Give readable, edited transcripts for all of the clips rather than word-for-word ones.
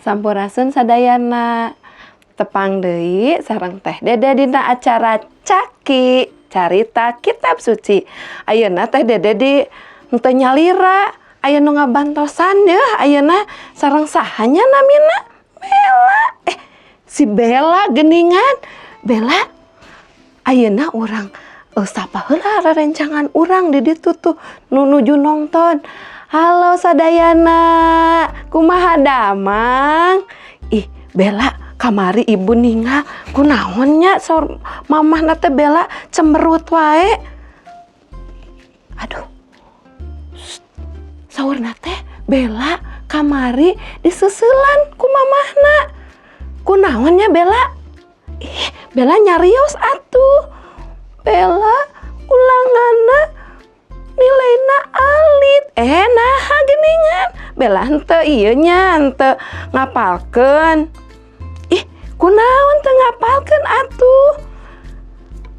Sampurasun sadayana. Tepang deui sareng Teh Dede dina acara Caki Carita Kitab Suci. Ayeuna Teh Dede di henteu nyalira, aya nu ngabantosan yeuh ayeuna. Sareng saha nya namina? Bella. Eh, si Bella geuningan. Bella, ayeuna urang sapa heula rerencangan urang di ditu tuh nu nuju nongton. Halo sadayana, kumaha damang? Ih, Bella, kamari Ibu ningal kunaon nya saur mamahna teh Bella cemberut wae. Aduh. Saurna teh Bella kamari diseuselan ku mamahna. Kunaon nya, Bella? Ih, Bella, nyarios atuh. Bella ulanganna nilaina alit. Eh, naha geuningan? Bella henteu ieu nya, henteu ngapalkeun. Ih, kunaon teu ngapalkeun atuh?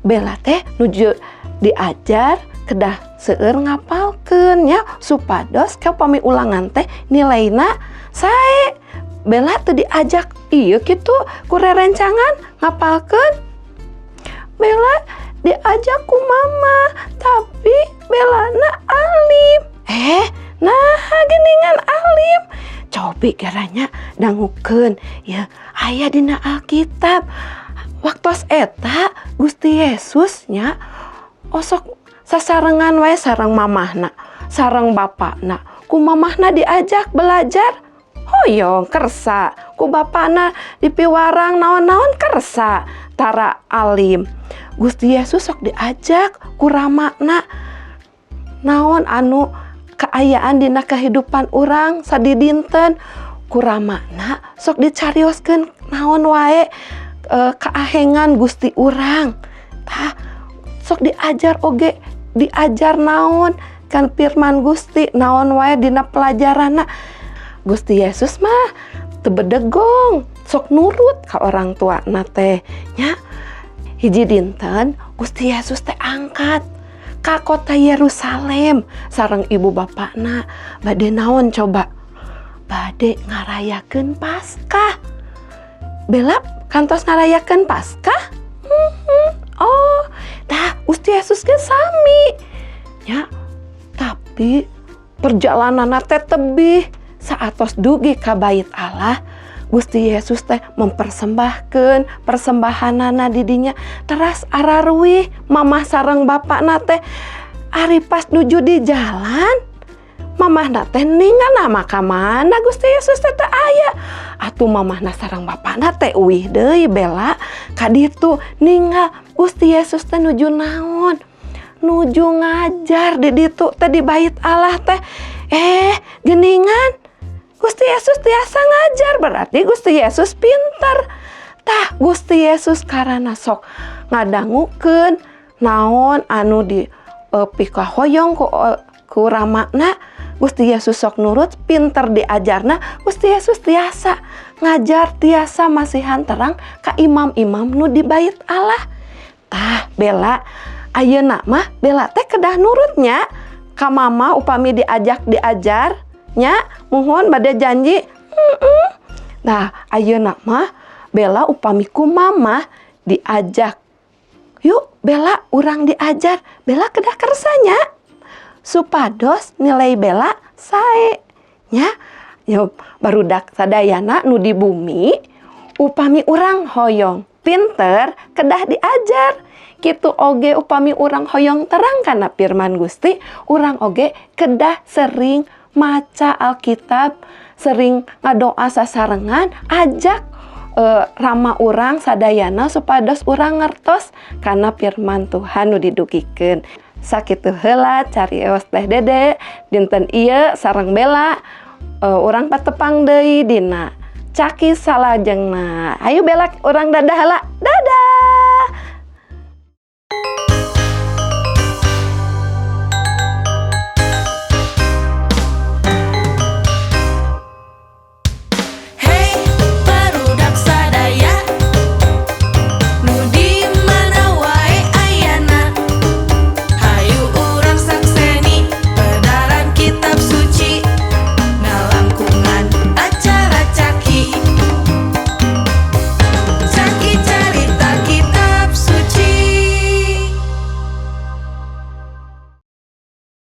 Bella teh nuju diajar kedah seueur ngapalkeun nya, supados upami ulangan teh nilaina sae. Bella teu diajak ieu kitu ku rerencangan ngapalkeun? Bella diajak ku mama, tapi Bellana alim. Eh, naha geuningan alim? Cobi geranya dangukeun ya, aya dina Alkitab. Waktos eta Gusti Yesus nya osok sasarengan wae sareng mamahna, sareng bapakna. Ku mamahna diajak belajar, hoyong kersa. Ku bapakna dipiwarang naon-naon, kersa, tara alim. Gusti Yesus sok diajak ku ramana naon anu kaayaan dina kehidupan urang sadidinten, ku ramana sok dicarioskeun naon wae kaahengan Gusti urang. Tah, sok diajar oge, diajar naon kan firman Gusti, naon wae dina pelajaranna. Gusti Yesus mah teu bedegong, sok nurut ka orang tua teh nya. Hiji dinten Gusti Yesus teh angkat ka kota Yerusalem sareng ibu bapakna. Bade naon coba? Bade ngarayakeun Paskah. Bella kantos ngarayakeun Paskah? Oh, tah, Gusti Yesus ge sami ya, tapi perjalanan teh tebih. Saatos dugi ka bait Allah, Gusti Yesus teh mempersembahkan persembahanana didinya. Teras araruih mamah sareng bapakna teh. Ari pas nuju di jalan, mamahna teh ningal nama ka mana Gusti Yesus teh teu aya. Atuh mamahna sareng bapakna teh uih deui, Bella, ka ditu ningal Gusti Yesus teh nuju naon, nuju ngajar di ditu teh, di bait Allah teh. Eh, geningan Gusti Yesus tiasa ngajar, berarti Gusti Yesus pinter. Tah, Gusti Yesus karena sok ngadangukeun naon anu di pikahoyong ku ramana, Gusti Yesus sok nurut, pinter diajarna. Gusti Yesus tiasa ngajar, tiasa masihan terang ka imam-imam nu di bait Allah. Tah, Bella, ayeuna mah Bella teh kedah nurutnya ka mama upami diajak diajar nya. Muhun, bade janji. Nah, ayeuna mah Bella upami ku mama diajak, "Yuk Bella, urang diajar," Bella kedah kersanya supados nilai Bella sae nya. Yuk, barudak sadayana nu di bumi, upami urang hoyong pinter kedah diajar. Kitu oge upami urang hoyong terang kana firman Gusti, urang oge kedah sering maca Alkitab, sering ngadoa sasarengan, ajak rama urang sadayana supados urang ngertos kana firman Tuhan nu didugikeun. Sakitu heula carios Teh Dede dinten ieu sareng Bella. Urang patepang deui dina Caki salajengna. Ayo Bella, urang dadah heula. Dadah.